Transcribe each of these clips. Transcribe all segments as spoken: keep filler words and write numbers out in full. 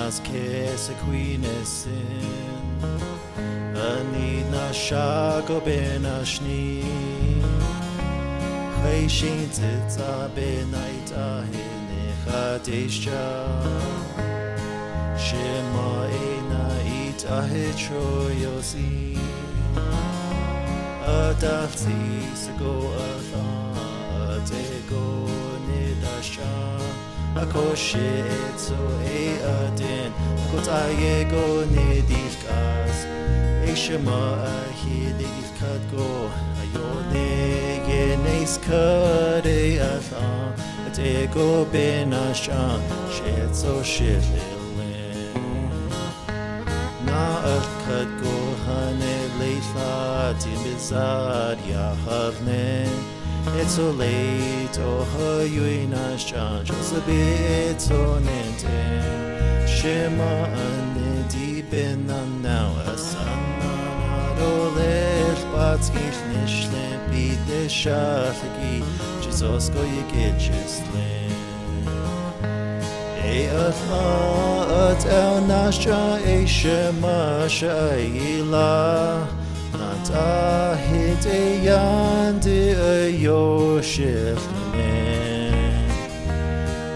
As kese kwine sin. Ani na sha go bena shni. Hei shin zit za bena ita he ne ha de sha. Shema ena ita he tro yo si. Adal si se go a la a de go ne da sha. A ko she e tso e a den, a ko ta ye go ne di kas. E shema a hi ne di kat go, a yo ne ye ne skat e a la, a de go bena sha, she tso she le le. Na a kat go ha ne le la, di me za ya ha ne. Etso lei to ha yui na sha, Joseph etso nen te. Shema an ne di ben nan nau asan na na do le pat skit ne shle pi de sha lagi. Jesus go ye ke chisle. E a la a tau na sha e shema sha e la. Na ta hi te yan di a yo shif ne.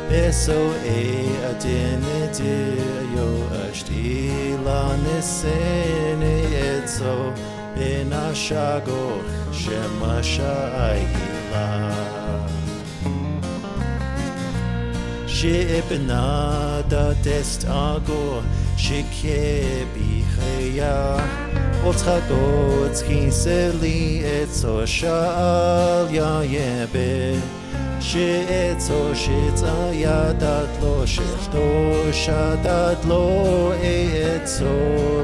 Beso e a din e di a yo a shti la ne se ne etso. Bena sha go shema sha e la. Shi e bena da test a go, shi ke bi he ya. O ta go tki se li etso sha al ya ye be. Shi etso shi ta ya dat lo shi to sha dat lo e etso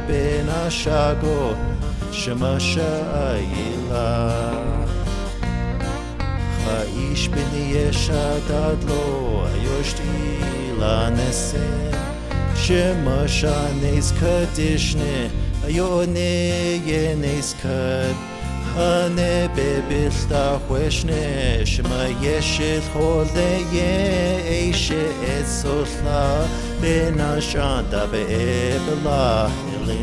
bena sha go shema sha e la. Ha ish bini ye sha dat lo a yo shti la ne se. Shema sha ne is kadish ne a yo ne ye ne is kad. Ha ne be bil ta hwesh ne shema ye shil hol de ye e she etso la bena sha da be e bela ne le.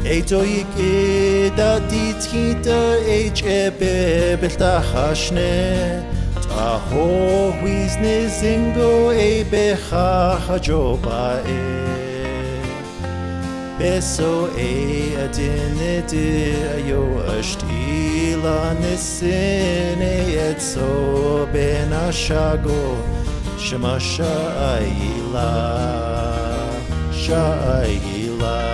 Ei to ik e da di tita ei che be bel ta hash ne. Ta ho huis ne zingo ei be ha ha jo ba e. Beso e a din e di a yo a shti la ne sin e etso bena sha go shema sha e la. Sha e la.